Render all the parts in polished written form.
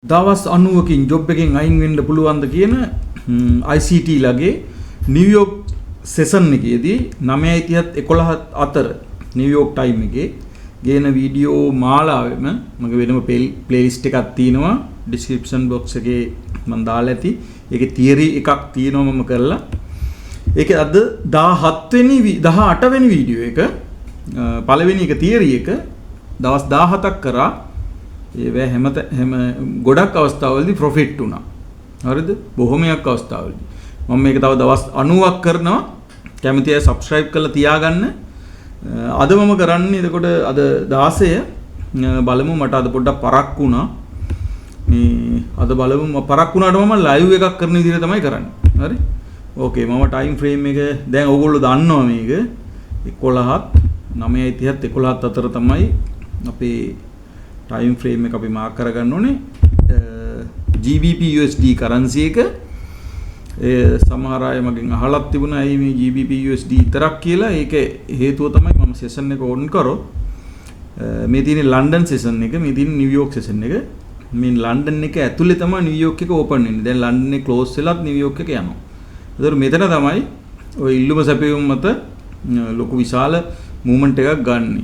දවස් 90කින් ජොබ් එකෙන් අයින් වෙන්න පුළුවන්ද කියන ICT ලගේ නිව්යෝක් සෙෂන් එකේදී 9:30ත් 11ත් අතර නිව්යෝක් ටයිම් එකේ ගේන වීඩියෝ මාලාවෙම මගේ වෙනම ප්ලේලිස්ට් එකක් තියෙනවා ඩිස්ක්‍රිප්ෂන් බොක්ස් එකේ මම දාලා ඇති. ඒකේ තියරි එකක් තියෙනවා මම කරලා. ඒකේ අද 17 වෙනි 18 වෙනි වීඩියෝ එක පළවෙනි එක තියරි එක දවස් 17ක් කරා. ඒවැ හැම හැම ගොඩක් අවස්ථාවලදී ප්‍රොෆිට් වුණා. හරිද? බොහොමයක් අවස්ථාවලදී. මම මේක තව දවස් 90ක් කරනවා. කැමති අය සබ්ස්ක්‍රයිබ් කරලා තියාගන්න. අද මම කරන්නේ එතකොට අද 16 බලමු මට අද පොඩ්ඩක් පරක් වුණා. මේ අද බලමු මම පරක් වුණාට මම ලයිව් එකක් කරන විදිහට තමයි කරන්නේ. හරි? ඕකේ මම ටයිම් ෆ්‍රේම් එක දැන් ඕගොල්ලෝ දන්නවා මේක 11ත් 9:30ත් 11ත් අතර තමයි අපේ ටයිම් ෆ්‍රේම් එක අපි මාක් කරගන්න ඕනේ. GBP USD කරන්සි එක ඒ සමහර අය මගෙන් අහලත් තිබුණා ඇයි මේ GBP USD විතරක් කියලා. ඒක හේතුව තමයි මම සෙෂන් එක ඔන් කරොත් මේ තියෙන ලන්ඩන් සෙෂන් එක, මේ තියෙන නිව්යෝක් සෙෂන් එක. මේ ලන්ඩන් එක ඇතුලේ තමයි නිව්යෝක් එක ඕපන් වෙන්නේ. දැන් ලන්ඩන් එක ක්ලෝස් වෙලත් නිව්යෝක් එක යනවා. ඒතකොට මෙතන තමයි ඔය ඉල්ලුම සැපයුම් මත ලොකු විශාල මූව්මන්ට් එකක් ගන්නෙ.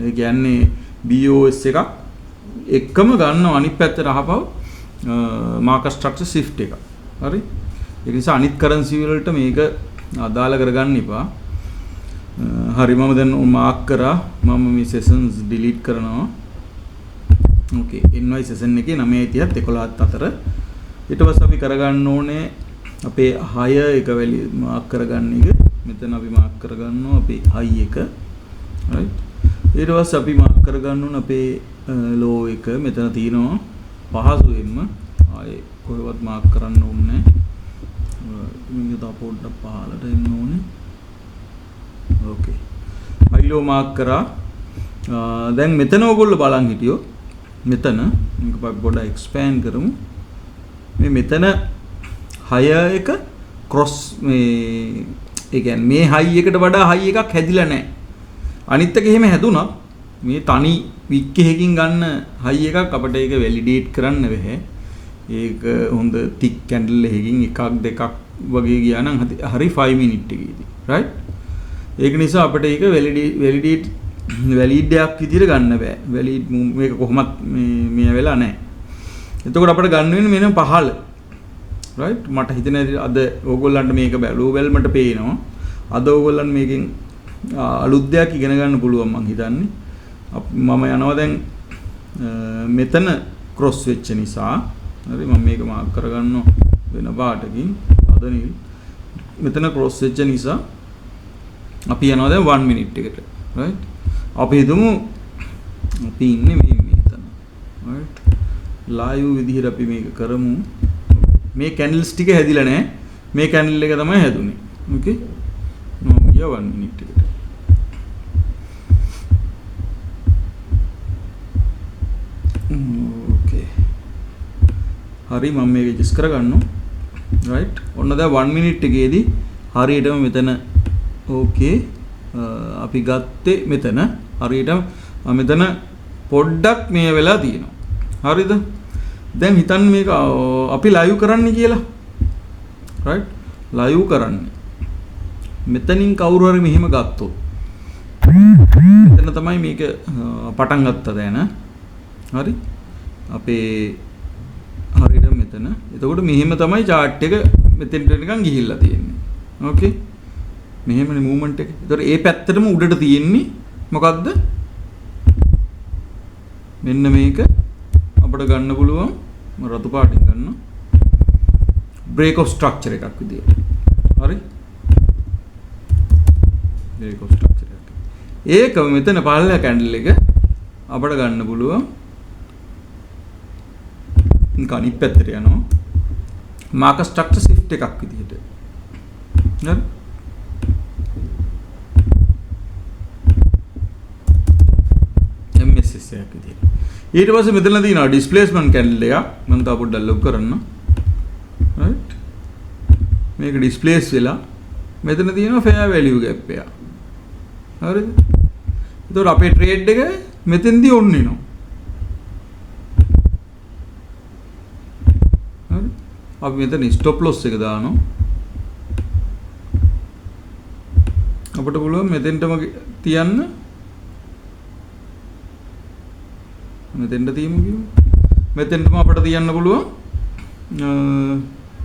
ඒ කියන්නේ BOS එකක් එක්කම ගන්නවා අනිත් පැත්තට අහපව මාකට් ස්ට්‍රක්චර් ෂිෆ්ට් එකක්. හරි? ඒක නිසා අනිත් කරන්සි වලට මේක අදාළ කරගන්න එපා. හරි මම දැන් මාක් කරා. මම මේ සෙෂන්ස් ඩිලීට් කරනවා. ඕකේ NY session එකේ 9:30ත් 11ත් අතර. ඊට පස්සේ අපි කරගන්න ඕනේ අපේ 6 එක වැලි මාක් කරගන්න එක. මෙතන අපි මාක් කරගන්නවා අපේ හයි එක. රයිට්. ඊට පස්සේ අපි මාක් කරගන්න ඕන අපේ ලෝ එක මෙතන තියෙනවා පහසුවෙන්ම. ආයේ කොහෙවත් මාක් කරන්න ඕනේ නැහැ. මේක තව පොඩ්ඩක් පහළට එන්න ඕනේ. ඕකේ. හයි ලෝ මාක් කරා. දැන් මෙතන ඕගොල්ලෝ බලන් හිටියොත් මෙතන මේක අපි පොඩ්ඩක් එක්ස්පෑන්ඩ් කරමු. මේ මෙතන 6 එක ක්‍රොස් මේ ඒ කියන්නේ මේ හයි එකට වඩා හයි එකක් හැදිලා නැහැ. අනිත් එක එහෙම හැදුනත් මේ තනි වික් එකකින් ගන්න හයි එකක් අපිට ඒක වැලිඩේට් කරන්න බැහැ. ඒක හොඳ තික් කැන්ඩල් එකකින් එකක් දෙකක් වගේ ගියා නම් හරි 5 මිනිට් එකේදී. රයිට්? ඒක නිසා අපිට ඒක වැලිඩ් එකක් විදිහට ගන්න බෑ. වැලිඩ් මේක කොහොමත් මේ වෙලා නැහැ. එතකොට අපිට ගන්න වෙන්නේ මෙන්න පහළ. රයිට්? මට හිතෙන විදිහට අද ඕගොල්ලන්ට මේක බැලුව බැලමට පේනවා. අද ඕගොල්ලන් මේකෙන් අලුත් දෙයක් ඉගෙන ගන්න පුළුවන් මං හිතන්නේ. මම යනවා දැන් මෙතන ක්‍රොස් වෙච්ච නිසා. හරි මම මේක මාක් කරගන්නවා වෙන පාටකින්. අද නිල්. මෙතන ක්‍රොස් වෙච්ච නිසා අපි යනවා දැන් 1 මිනිට් එකට. රයිට්? අපි හිතමු අපි ඉන්නේ මෙතන. රයිට්? ලයිව් විදිහට අපි මේක කරමු. මේ කැන්ඩල්ස් ටික හැදිලා නැහැ. මේ කැන්ඩල් එක තමයි හැදුනේ. ඕකේ? මම ගියා 1 මිනිට් එකට. ඕකේ. හරි මම මේක ඇඩ්ජස්ට් කරගන්නවා. රයිට්. ඔන්න දැන් 1 මිනිට් එකේදී හරියටම මෙතන ඕකේ. අපි ගත්තේ මෙතන හරියටම මෙතන පොඩ්ඩක් මේ වෙලා තියෙනවා. හරිද? දැන් හිතන්න මේක අපි ලයිව් කරන්න කියලා. රයිට්? ලයිව් කරන්නේ. මෙතනින් කවුරු හරි මෙහෙම ගත්තොත් මෙතන තමයි මේක පටන් ගත්ත දැන. හරි? අපේ හරියට මෙතන. එතකොට මෙහෙම තමයි චාට් එක මෙතෙන්ට වෙනකන් ගිහිල්ලා තියෙන්නේ. ඕකේ. මෙහෙමනේ මූව්මන්ට් එක. එතකොට ඒ පැත්තටම උඩට තියෙන්නේ මොකද්ද? මෙන්න මේක අපිට ගන්න පුළුවන්. මම රතු පාටින් ගන්නවා. බ්‍රේක් ඔෆ් ස්ට්‍රක්චර් එකක් විදියට. හරි? බ්‍රේක් ඔෆ් ස්ට්‍රක්චර් එකක්. ඒක මෙතන පහළ කැන්ඩල් එක අපිට ගන්න පුළුවන්. මේක අනිත් පැත්තට යනවා. මාකට් ස්ට්‍රක්චර් ෂිෆ්ට් එකක් විදියට. හරි? MSS එකක් විදියට. ඊට පස්සේ මෙතන තියෙනවා ඩිස්ප්ලේස්මන්ට් කැන්ඩල් එකක්. මම තව පොඩ්ඩක් ලොක් කරන්න. රයිට්. මේක ඩිස්ප්ලේස් වෙලා මෙතන තියෙනවා ෆෙයාර් වැලියු ගැප් එකක්. හරිද? එතකොට අපේ ට්‍රේඩ් එක මෙතෙන්දී ඔන් වෙනවා. අපි මෙතන ස්ටොප් ලොස් එක දානවා. අපිට පුළුවන් මෙතෙන්ටම තියන්න. මෙතෙන්ට තියමු කිව්වොත්. මෙතෙන්ටම අපිට තියන්න පුළුවන්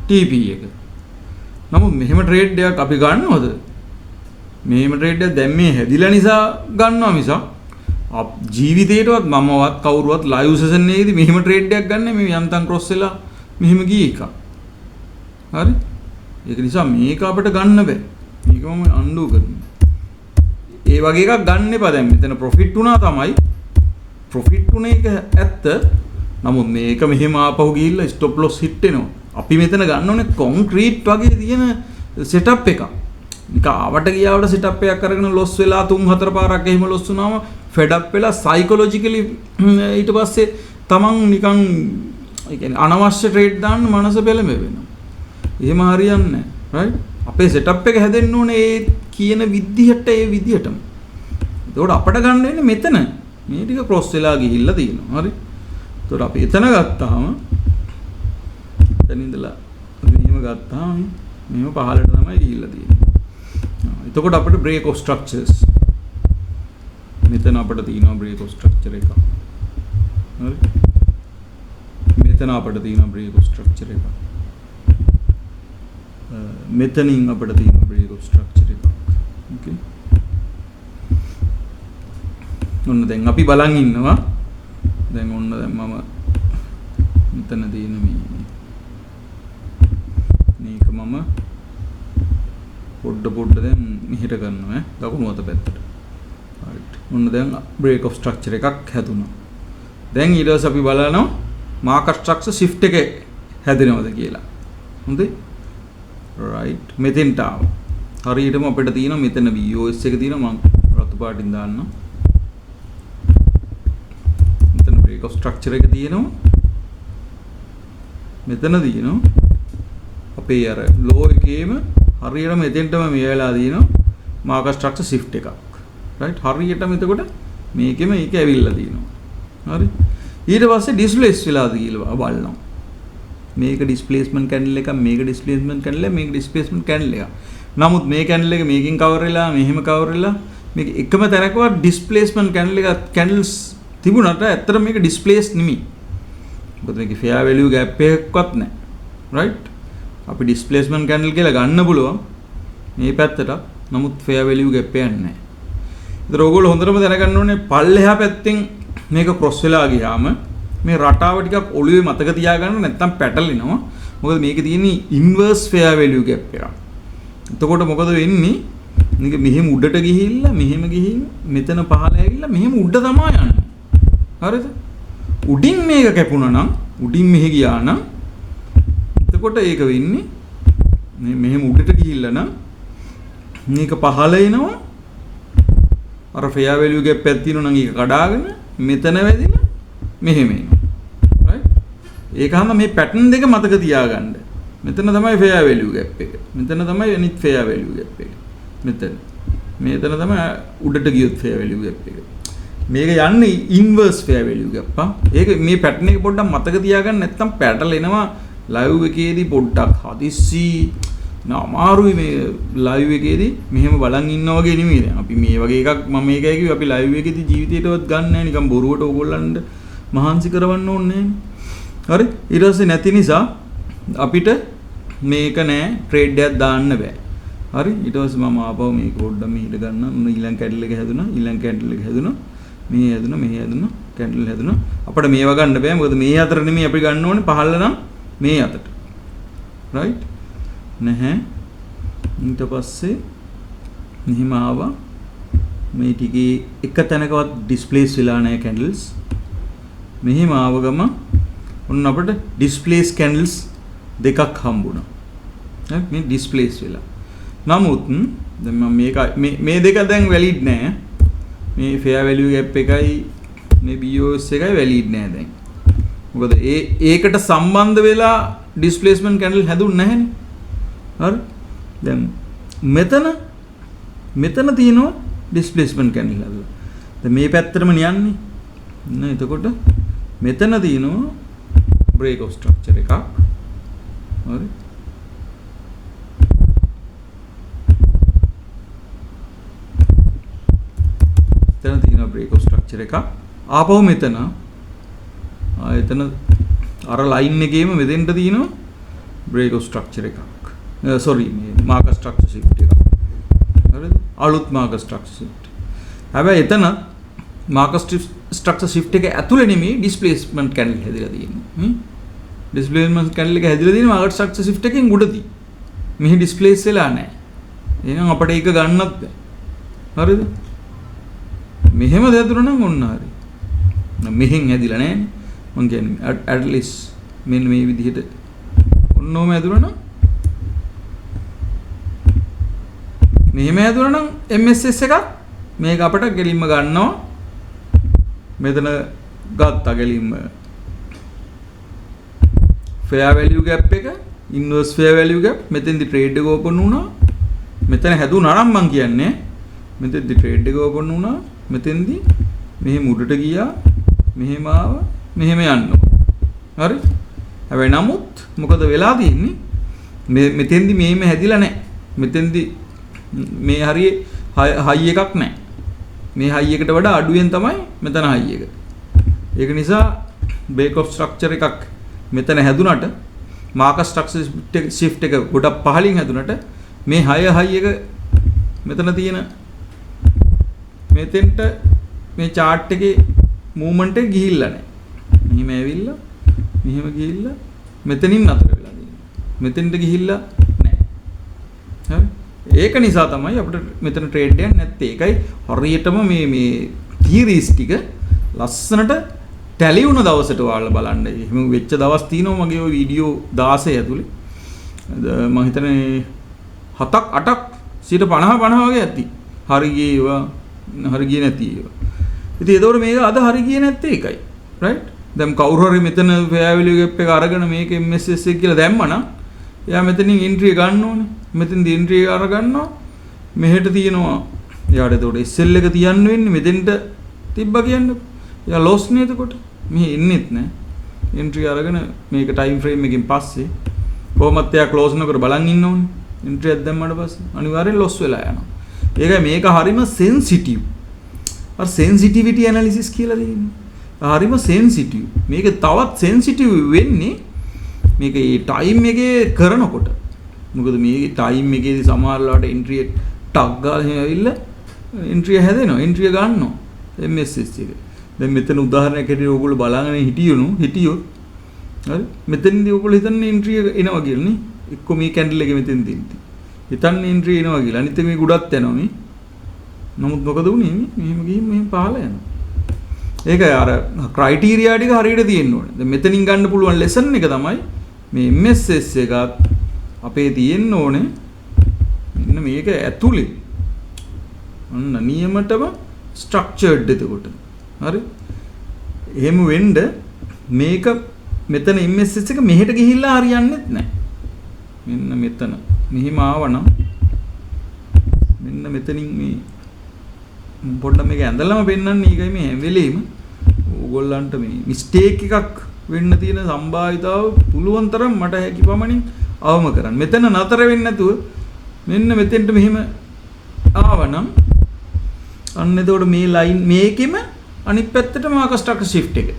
TP එක. නමුත් මෙහෙම ට්‍රේඩ් එකක් අපි ගන්නවද? මෙහෙම ට්‍රේඩ් එකක් දැන් මේ හැදිලා නිසා ගන්නවා මිසක් ජීවිතේටවත් මමවත් කවුරුවත් ලයිව් සෙෂන් එකේදී මෙහෙම ට්‍රේඩ් එකක් ගන්න මේ යන්තම් ක්‍රොස් වෙලා මෙහෙම ගිය එකක්. හරි? ඒක නිසා මේක අපිට ගන්න බෑ. මේක මම අන්ඩු කරනවා. ඒ වගේ එකක් ගන්න එපා. දැන් මෙතන ප්‍රොෆිට් වුණා තමයි. ප්‍රොෆිට් වුණ එක ඇත්ත. නමුත් මේක මෙහෙම ආපහු ගිහිල්ලා ස්ටොප් ලොස් හිට් වෙනවා. අපි මෙතන ගන්න ඕනේ කොන්ක්‍රීට් වගේ තියෙන සෙටප් එකක්. නිකන් ආවට ගියාවට සෙටප් එකක් අරගෙන ලොස් වෙලා 3-4 පාරක් එහෙම ලොස් වුණාම ෆෙඩ් අප් වෙලා සයිකොලොජිකලි ඊට පස්සේ තමන් නිකන් ඒ කියන්නේ අනවශ්‍ය ට්‍රේඩ් දාන්න මනස පෙළඹ වෙනවා. එහෙම හරියන්නේ නැහැ. රයිට්? අපේ සෙටප් එක හැදෙන්න ඕනේ ඒ කියන විදිහට ඒ විදිහටම. එතකොට අපට ගන්න වෙන්නේ මෙතන. මේ ටික ක්‍රොස් වෙලා ගිහිල්ලා තියෙනවා. හරි? එතකොට අපි එතන ගත්තාම එතන ඉඳලා මෙහෙම ගත්තාම මෙහෙම පහළට තමයි ගිහිල්ලා තියෙන්නේ. එතකොට අපිට බ්‍රේක් ඔෆ් ස්ට්‍රක්චර්ස් මෙතන අපිට තියෙනවා බ්‍රේක් ඔෆ් ස්ට්‍රක්චර් එකක්. හරි? මෙතන අපිට තියෙනවා බ්‍රේක් ඔෆ් ස්ට්‍රක්චර් එකක්. මෙතනින් අපිට තියෙනවා බ්‍රේක් ඔෆ් ස්ට්‍රක්චර් එකක්. ඕකේ. ඔන්න දැන් අපි බලන් ඉන්නවා. දැන් ඔන්න දැන් මම මෙතන තියෙන මේක මම පොඩ පොඩ දැන් මෙහෙට කරනවා ඈ දකුණු අත පැත්තට. රයිට්. ඔන්න දැන් බ්‍රේක් ඔෆ් ස්ට්‍රක්චර් එකක් හැදුනා. දැන් ඊට පස්සේ අපි බලනවා මාකට් ස්ට්‍රක්චර් ෂිෆ්ට් එක හැදෙනවද කියලා. හොඳයි. රයිට්. මෙතෙන්ට ආවා. හරියටම අපිට තියෙනවා මෙතන BOS එක තියෙනවා. මම රතු පාටින් දාන්නම්. මෙතන බ්‍රේක් ඔෆ් ස්ට්‍රක්චර් එක තියෙනවා. මෙතන තියෙනවා අපේ අර ලෝ එකේම හරියටම මෙතෙන්ටම මේ වෙලා තියෙනවා මාකට් ස්ට්‍රක්චර් ෂිෆ්ට් එකක්. රයිට්. හරියටම එතකොට මේකෙම ඒක ඇවිල්ලා තියෙනවා. හරි. ඊට පස්සේ ඩිස්ප්ලේස් වෙලාද කියලා බලනවා. මේක ඩිස්ප්ලේස්මන්ට් කැන්ඩල් එකක්, මේක ඩිස්ප්ලේස්මන්ට් කැන්ඩල් එකක්, මේක ඩිස්ප්ලේස්මන්ට් කැන්ඩල් එකක්. නමුත් මේ කැන්ඩල් එක මේකෙන් කවර් වෙලා මෙහෙම කවර් වෙලා මේක එකම තැනකවත් ඩිස්ප්ලේස්මන්ට් කැන්ඩල් එකක් කැන්ඩල්ස් තිබුණාට ඇත්තටම මේක ඩිස්ප්ලේස් නෙමෙයි. මොකද මේකේ ෆෙයා වැලියු ගැප් එකක්වත් නැහැ. රයිට්. අපි ඩිස්ප්ලේස්මන්ට් කැන්ඩල් කියලා ගන්න පුළුවන් මේ පැත්තට. නමුත් ෆෙයා වැලියු ගැප් එකක් නැහැ. ඒතර ඕගොල්ලෝ හොඳටම දැනගන්න ඕනේ පල්ලෙහා පැත්තෙන් මේක ක්‍රොස් වෙලා ගියාම මේ රටාව ටිකක් ඔළුවේ මතක තියාගන්න නැත්නම් පැටලෙනවා. මොකද මේකේ තියෙන්නේ ඉන්වර්ස් ෆෙයා වැලියු ගැප් එකක්. එතකොට මොකද වෙන්නේ? මේක මෙහෙම උඩට ගිහිල්ලා මෙහෙම ගිහින් මෙතන පහළ ඇවිල්ලා මෙහෙම උඩ තමයි යන්නේ. හරිද? උඩින් මේක කැපුණා නම් උඩින් මෙහෙ ගියා නම් එතකොට ඒක වෙන්නේ මේ මෙහෙම උඩට ගිහිල්ලා නම් මේක පහළ එනවා. අර ෆෙයා වැලියු ගැප් එකක් තියෙනවා නම් ඒක කඩාගෙන මෙතන වැදිලා මෙහෙම එනවා. රයිට්? ඒක හැම මේ පැටර්න් දෙක මතක තියාගන්න. මෙතන තමයි ෆෙයා වැලියු ගැප් එක. මෙතන තමයි අනිත් ෆෙයා වැලියු ගැප් එක. මෙතන. මෙතන තමයි උඩට ගියොත් ෆෙයා වැලියු ගැප් එක. මේක යන්නේ ඉන්වර්ස් ෆෙයා වැලියු ගැප් ආ. ඒක මේ පැටර්න් එක පොඩ්ඩක් මතක තියාගන්න නැත්නම් පැටලෙනවා. ලයිව් එකේදී පොඩ්ඩක් හදිස්සි අමාරුයි මේ ලයිව් එකේදී මෙහෙම බලන් ඉන්නා වගේ නෙමෙයි. දැන් අපි මේ වගේ එකක් මම මේකයි කිව්වේ අපි ලයිව් එකේදී ජීවිතේටවත් ගන්න නැහැ නිකන් බොරුවට ඕගොල්ලන්ට මහන්සි කරවන්න ඕනේ නැහැ. හරි. ඊට පස්සේ නැති නිසා අපිට මේක නෑ ට්‍රේඩ් එකක් දාන්න බෑ. හරි. ඊට පස්සේ මම ආපහු මේක පොඩ්ඩක් මෙහෙට ගන්න. ඔන්න ඊළඟ කැඩල් එක හැදුනා. ඊළඟ කැඩල් එක හැදුනා. මේ හැදුනා මෙහෙ හැදුනා කැඩල් හැදුනා. අපිට මේවා ගන්න බෑ. මොකද මේ අතර නෙමෙයි අපි ගන්න ඕනේ පහළ නම් මේ අතට. රයිට්. නැහැ. ඊට පස්සේ මෙහෙම ආවා. මේ ටිකේ එක තැනකවත් ඩිස්ප්ලේස් වෙලා නැහැ කැන්ඩල්ස්. මෙහෙම ආව ගම ඔන්න අපිට ඩිස්ප්ලේස් කැන්ඩල්ස් දෙකක් හම්බුණා. හරි මේ ඩිස්ප්ලේස් වෙලා. නමුත් දැන් මම මේක මේ දෙක දැන් වැලිඩ් නෑ. මේ ෆෙයා වැලියු ගැප් එකයි මේ BOS එකයි වැලිඩ් නෑ දැන්. මොකද ඒකට සම්බන්ධ වෙලා ඩිස්ප්ලේස්මන්ට් කැන්ඩල් හැදුන්නේ නැහැනේ. හරි. දැන් මෙතන මෙතන තියෙනවා ඩිස්ප්ලේස්මන්ට් කැන්ඩල් හදලා. දැන් මේ පැත්තටම යන්නේ. නේ එතකොට මෙතන තියෙනවා බ්‍රේක් ඔෆ් ස්ට්‍රක්චර් එකක්. හරි, එතන තියෙනවා බ්‍රේක් ඔෆ් ස්ට්‍රක්චර් එකක්. ආපහු මෙතන එතන අර ලයින් එකේම මෙතෙන්ට තියෙනවා බ්‍රේක් ඔෆ් ස්ට්‍රක්චර් එකක්. සෝරි, මේ මාකට් ස්ට්‍රක්චර් ෂිෆ්ට් එකක්. හරිද? අලුත් මාකට් ස්ට්‍රක්චර් ෂිෆ්ට්. හැබැයි එතන මාකට් ස්ට්‍රක්චර් ෂිෆ්ට් එක ඇතුලේ නෙමෙයි ඩිස්ප්ලේස්මන්ට් කැන්ඩල් හැදිලා තියෙන්නේ. ඩිස්ප්ලේස්මන්ට් කැන්ඩල් එක හැදිලා තියෙන්නේ මාකට් ස්ට්‍රක්චර් ෂිෆ්ට් එකෙන් උඩදී. මෙහි ඩිස්ප්ලේස් වෙලා නැහැ. එහෙනම් අපිට ඒක ගන්නත් බෑ. හරිද? මෙහෙම හැදුණා නම් ඔන්න හරි. මෙහෙන් හැදිලා නැහැනේ. මං කියන්නේ at least මෙන්න මේ විදිහට ඔන්න ඔහම හැදුණා නම්, මෙහෙම හැදුණා නම් MSS එකක් මේක අපිට ගෙලින්ම ගන්නවා. මෙතන ගත්තා ගෙලින්ම ෆෙයා වැලියු ගැප් එක, ඉන්වර්ස් ෆෙයා වැලියු ගැප්. මෙතෙන්දි ට්‍රේඩ් එක ඕපන් වුණා. මෙතන හැදුණා නම් මං කියන්නේ මෙතෙන්දි ට්‍රේඩ් එක ඕපන් වුණා. මෙතෙන්දි මෙහෙම උඩට ගියා, මෙහෙම ආවා, මෙහෙම යන්න ඕන. හරි, හැබැයි නමුත් මොකද වෙලා තියෙන්නේ? මේ මෙතෙන්දි මෙහෙම හැදිලා නැහැ. මෙතෙන්දි මේ හරියේ හයි එකක් නැහැ. මේ හයි එකට වඩා අඩුවෙන් තමයි මෙතන හයි එක. ඒක නිසා බ්‍රේක් ඔෆ් ස්ට්‍රක්චර් එකක් මෙතන හැදුනට, මාකට් ස්ට්‍රක්චර් ෂිෆ්ට් එක ගොඩක් පහලින් හැදුනට, මේ හය හයි එක මෙතන තියෙන මෙතෙන්ට මේ චාට් එකේ මූව්මන්ට් එක ගිහිල්ලා නැහැ. මෙහෙම ඇවිල්ලා මෙහෙම ගිහිල්ලා මෙතනින් නතර වෙලා තියෙනවා. මෙතෙන්ට ගිහිල්ලා නැහැ. හරි? ඒක නිසා තමයි අපිට මෙතන ට්‍රේඩ් එකක් නැත්තේ. ඒකයි හරියටම මේ මේ තියරිස් ටික ලස්සනට ටැලි වුණ දවසට ඔයාලා බලන්න. එහෙම වෙච්ච දවස් තියෙනවා මගේ ඔය වීඩියෝ 16 ඇතුලේ. මං හිතන්නේ 7ක් 8ක් 50 50 වගේ ඇති. හරි ගියේ ඒවා, හරි ගියේ නැති ඒවා. ඉතින් ඒතකොට මේක අද හරි ගියේ නැත්තේ ඒකයි. රයිට්? දැන් කවුරු හරි මෙතන ෆෙයා වැලියු ගැප් එක අරගෙන මේක MSS එක කියලා දැම්මනම් එයා මෙතනින් එන්ට්‍රි ගන්න ඕනේ. මෙතෙන්දී එන්ට්‍රි එක අරගන්නවා. මෙහෙට තියෙනවා. එයාට එතකොට SL එක තියන්න වෙන්නේ මෙතෙන්ට තිබ්බා කියන්නේ. එයා ලොස් නේ එතකොට. මෙහෙ එන්නෙත් නෑ. එන්ට්‍රි අරගෙන මේක ටයිම් ෆ්‍රේම් එකකින් පස්සේ කොහොමත් එයා ක්ලෝස් නොකර බලන් ඉන්න ඕනේ. එන්ට්‍රි එකක් දැම්මට පස්සේ අනිවාර්යෙන් ලොස් වෙලා යනවා. ඒකයි මේක හරිම සෙන්සිටිව්. අර සෙන්සිටිවිටි ඇනලිසිස් කියලා තියෙන්නේ. හරිම සෙන්සිටිව්. මේක තවත් සෙන්සිටිව් වෙන්නේ මේක ඒ ටයිම් එකේ කරනකොට. මොකද මේ ටයිම් එකේදී සමහර වෙලාවට එන්ට්‍රි එක ටක් ගාලා එහෙම ඇවිල්ලා එන්ට්‍රි හැදෙනවා. එන්ට්‍රි ගන්නවා MSS එක. දැන් මෙතන උදාහරණයක් හැටියට ඕගොල්ලෝ බලාගෙන හිටියොත් හරි, මෙතනදී ඕගොල්ලෝ හිතන්නේ එන්ට්‍රි එක එනවා කියලා නේ. එක්ක මේ කැන්ඩල් එක මෙතෙන් තියෙන්නේ. හිතන්නේ එන්ට්‍රි එනවා කියලා. අනිත් එක මේ ගොඩක් යනවා මේ. නමුත් මොකද වුනේ මේ? මෙහෙම ගිහින් මෙහෙම පහළ යනවා. ඒකයි අර ක්‍රයිටීරියා ටික හරියට තියෙන්න ඕනේ. දැන් මෙතනින් ගන්න පුළුවන් ලෙසන් එක තමයි මේ MSS එකත් අපේ තියෙන්න ඕනේ මෙන්න මේක ඇතුලේ. අන්න නියමටම ස්ට්‍රක්චර්ඩ් එතකොට. හරි? එහෙම වෙන්න මේක මෙතන MSS එක මෙහෙට ගිහිල්ලා හරියන්නේත් නැහැ. මෙන්න මෙතන මෙහෙම ආවනම් මෙන්න මෙතනින් මේ පොඩ්ඩක් මේක ඇඳලම පෙන්නන්න. ඒකයි මේ හැම වෙලෙම ඕගොල්ලන්ට මේ මිස්ටේක් එකක් වෙන්න තියෙන සම්භාවිතාව පුළුවන් තරම් මට හැකි පමණින් අවම කරන්න. මෙතන නතර වෙන්නේ නැතුව මෙන්න මෙතෙන්ට මෙහෙම ආවනම් අන්න එතකොට මේ ලයින් මේකෙම අනිත් පැත්තට මාකට් ස්ට්‍රක්චර් ෂිෆ්ට් එක.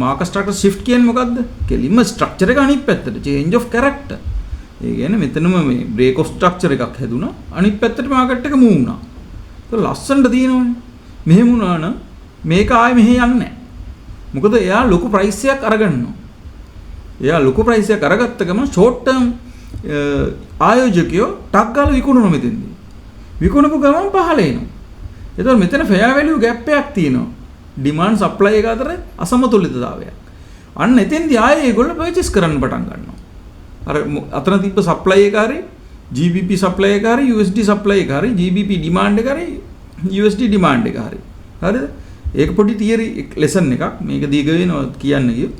මාකට් ස්ට්‍රක්චර් ෂිෆ්ට් කියන්නේ මොකද්ද? කෙලින්ම ස්ට්‍රක්චර් එක අනිත් පැත්තට චේන්ජ් ඔෆ් කැරක්ටර්. ඒ කියන්නේ මෙතනම මේ බ්‍රේක් ඔෆ් ස්ට්‍රක්චර් එකක් හැදුනා. අනිත් පැත්තට මාකට් එක මූව් වුණා. ඒක ලස්සනට තියෙනවනේ. මෙහෙම වුණා නම් මේක ආයේ මෙහෙ යන්නේ නැහැ. මොකද එයා ලොකු ප්‍රයිස් එකක් අරගන්නවා. එයා ලොකු ප්‍රයිස් එකක් අරගත්ත ගමන් ෂෝට් ටර්ම් ආයෝජකයෝ ටක් ගාලා විකුණනවා මෙතෙන්දී. විකුණපු ගමන් පහළ එනවා. එතකොට මෙතන ෆෙයා වැලියු ගැප් එකක් තියෙනවා. ඩිමාන්ඩ් සප්ලයි එක අතර අසමතුලිතතාවයක්. අන්න එතෙන්දී ආයේ ඒගොල්ලෝ පර්චේස් කරන්න පටන් ගන්නවා. අර අතන තිබ්බ සප්ලයි එක හරි GBP supply එක හරි USD supply එක හරි GBP demand එක හරි USD demand එක හරි. හරිද? ඒක පොඩි තියරි ලෙසන් එකක්. මේක දීග වෙනවා කියන්න ගියොත්.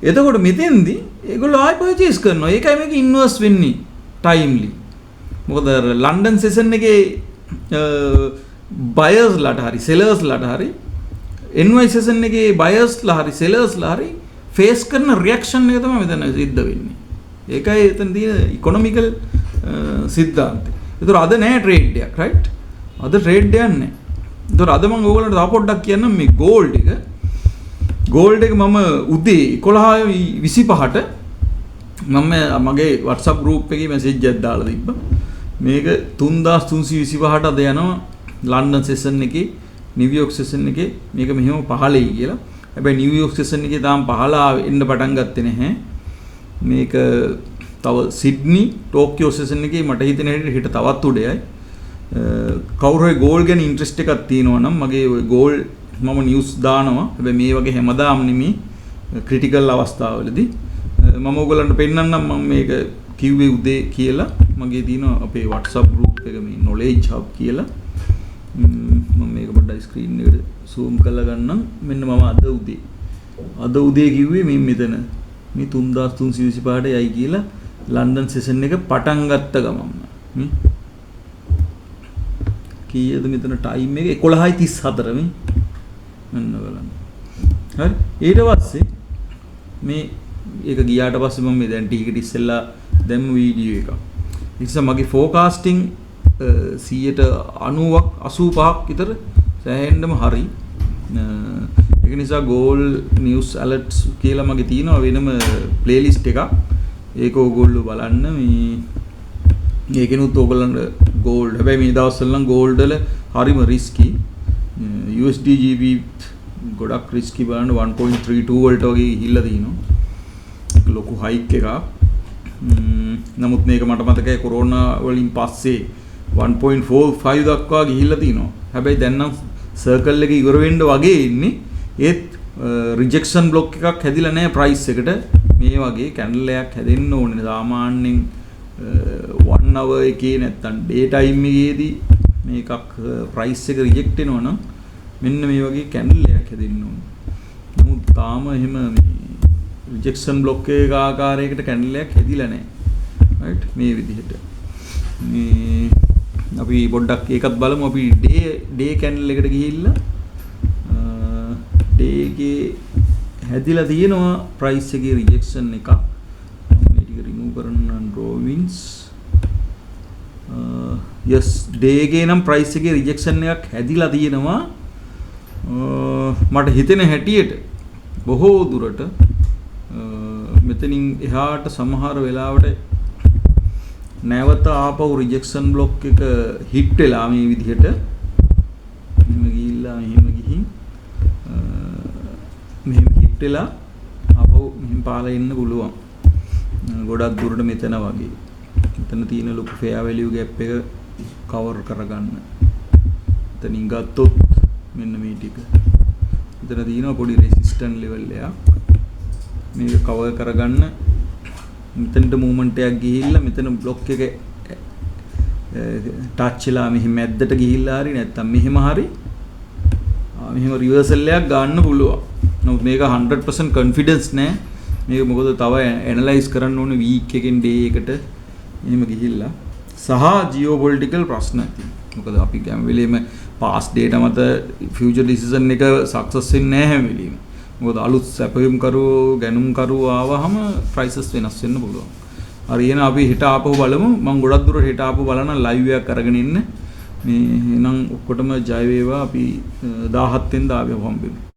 එතකොට මෙතෙන්දී ඒගොල්ලෝ ආයෙ පර්චේස් කරනවා. ඒකයි මේක ඉන්වර්ස් වෙන්නේ ටයිම්ලි. මොකද අර ලන්ඩන් සෙෂන් එකේ බයර්ස්ලාට හරි සෙලර්ස්ලාට හරි NY session එකේ බයර්ස්ලා හරි සෙලර්ස්ලා හරි ෆේස් කරන රියැක්ෂන් එක තමයි මෙතන සිද්ධ වෙන්නේ. ඒකයි එතන තියෙන ඉකොනොමිකල් සිද්ධාන්තය. ඒතර අද නෑ ට්‍රේඩ් එකක්, රයිට්? අද ට්‍රේඩ් එකක් නෑ. ඒතර අද මම ඕගොල්ලන්ට තව පොඩ්ඩක් කියන්නම් මේ ගෝල්ඩ් එක. ගෝල්ඩ් එක මම උදේ 11:25ට මම මගේ WhatsApp group එකේ මැසේජ් එකක් දාලා තිබ්බා. මේක 3325ට අද යනවා ලන්ඩන් සෙෂන් එකේ, නිව්යෝක් සෙෂන් එකේ මේක මෙහෙම පහළයි කියලා. හැබැයි නිව්යෝක් සෙෂන් එකේ තාම පහළ එන්න පටන් ගත්තේ නැහැ. මේක තව සිඩ්නි, ටෝකියෝ සෙෂන් එකේ මට හිතෙන හැටියට හිට තවත් උඩ යයි. කවුරු හරි ගෝල්ඩ් ගැන ඉන්ට්‍රෙස්ට් එකක් තියෙනවා නම් මගේ ඔය ගෝල්ඩ් මම නිවුස් දානවා. හැබැයි මේ වගේ හැමදාම නෙමෙයි, ක්‍රිටිකල් අවස්ථාවලදී. මම ඔයගොල්ලන්ට පෙන්නන්නම් මම මේක කිව්වේ උදේ කියලා. මගේ තියෙන අපේ WhatsApp group එක මේ knowledge hub කියලා. මම මේක පොඩ්ඩක් ස්ක්‍රීන් එකට සූම් කරලා ගන්නම්. මෙන්න මම අද උදේ කිව්වේ මේ මෙතන මේ 3325ට යයි කියලා ලන්ඩන් සෙෂන් එක පටන් ගත්ත ගමන්ම. මේ කීයද මෙතන ටයිම් එක? 11:34 මේ. මෙන්න බලන්න. හරි, ඊට පස්සේ මේ ඒක ගියාට පස්සේ මම මේ දැන් ටිකකට ඉස්සෙල්ලා දැම්ම වීඩියෝ එකක්. ඒ නිසා මගේ ෆෝකාස්ටිං 90ක් 85ක් විතර සෑහෙන්නම හරි. ඒක නිසා ගෝල්ඩ් නිවුස් ඇලර්ට්ස් කියලා මගේ තියෙනවා වෙනම ප්ලේලිස්ට් එකක්. ඒක ඕගොල්ලෝ බලන්න. මේ ඒකෙනුත් ඕගොල්ලන්ට ගෝල්ඩ්, හැබැයි මේ දවස්වල නම් ගෝල්ඩ් වල හරිම රිස්කි. USD GBP ගොඩක් රිස්කි. බලන්න, 1.32 වලට වගේ ගිහිල්ලා තිනවා. ලොකු හයික් එකක්. නමුත් මේක මට මතකයි කොරෝනා වලින් පස්සේ 1.45 දක්වා ගිහිල්ලා තිනවා. හැබැයි දැන් නම් සර්කල් එක ඉවර වෙන්න වගේ ඉන්නේ. ඒත් රිජෙක්ෂන් බ්ලොක් එකක් හැදිලා නැහැ ප්‍රයිස් එකට. මේ වගේ කැන්ඩල් එකක් හැදෙන්න ඕනේ. සාමාන්‍යයෙන් 1 hour එකේ නැත්තම් ඩේ ටයිම් එකේදී මේකක් ප්‍රයිස් එක රිජෙක්ට් වෙනවා නම් මෙන්න මේ වගේ කැන්ඩල් එකක් හැදෙන්න ඕනේ. නමුත් තාම එහෙම මේ රිජෙක්ෂන් බ්ලොක් එකක ආකාරයකට කැන්ඩල් එකක් හැදිලා නැහැ. රයිට්, මේ විදිහට. මේ අපි පොඩ්ඩක් ඒකත් බලමු. අපි ඩේ ඩේ කැන්ඩල් එකට ගිහිල්ලා ඩේ එකේ හැදිලා තියෙනවා ප්‍රයිස් එකේ රිජෙක්ෂන් එකක්. මම මේ ටික රිමූව් කරන්න ඩ්‍රෝවින්ග්ස්. යස්, ඩේ එකේ නම් ප්‍රයිස් එකේ රිජෙක්ෂන් එකක් හැදිලා තියෙනවා. මට හිතෙන හැටියට බොහෝ දුරට මෙතනින් එහාට සමහර වෙලාවට නැවත ආපහු රිජෙක්ෂන් බ්ලොක් එක හිට් වෙලා මේ විදිහට මෙහෙම ගිහිල්ලා, මෙහෙම ගිහින් මෙහෙම හිට් වෙලා ආපහු මෙහෙම පහළ එන්න පුළුවන්. ගොඩක් දුරට මෙතන වගේ. මෙතන තියෙන ලොකු ෆෙයා වැලියු ගැප් එක කවර් කරගන්න. එතනින් ගත්තොත් මෙන්න මේ ටික. මෙතන තියෙනවා පොඩි රෙසිස්ටන්ස් ලෙවල් එකක්. මේක කවර් කරගන්න මෙතනට මූව්මන්ට් එකක් ගිහිල්ලා මෙතන බ්ලොක් එක ටච් වෙලා මෙහෙම මැද්දට ගිහිල්ලා හරි නැත්තම් මෙහෙම හරි මෙහෙම රිවර්සල් එකක් ගන්න පුළුවන්. නමුත් මේක 100% කොන්ෆිඩන්ස් නෑ. මේක මොකද තව ඇනලයිස් කරන්න ඕනේ වීක් එකෙන් ඩේ එකට එහෙම ගිහිල්ලා සහ ජියෝපොලිටිකල් ප්‍රශ්න ඇති. මොකද අපි හැම වෙලේම පාස්ට් ඩේටා මත ෆියුචර් ඩිසිෂන් එක සක්සස් වෙන්නේ නෑ හැම වෙලේම. මොකද අලුත් සැපයුම්කරුවෝ, ගැනුම්කරුවෝ ආවහම ප්‍රයිසස් වෙනස් වෙන්න පුළුවන්. හරි, එහෙනම් අපි හෙට ආපහු බලමු. මම ගොඩක් දුරට හෙට ආපහු බලන ලයිව් එකක් අරගෙන ඉන්න. මේ එහෙනම් ඔක්කොටම ජය වේවා. අපි 17 වෙනිදා ආපහු හම්බෙමු.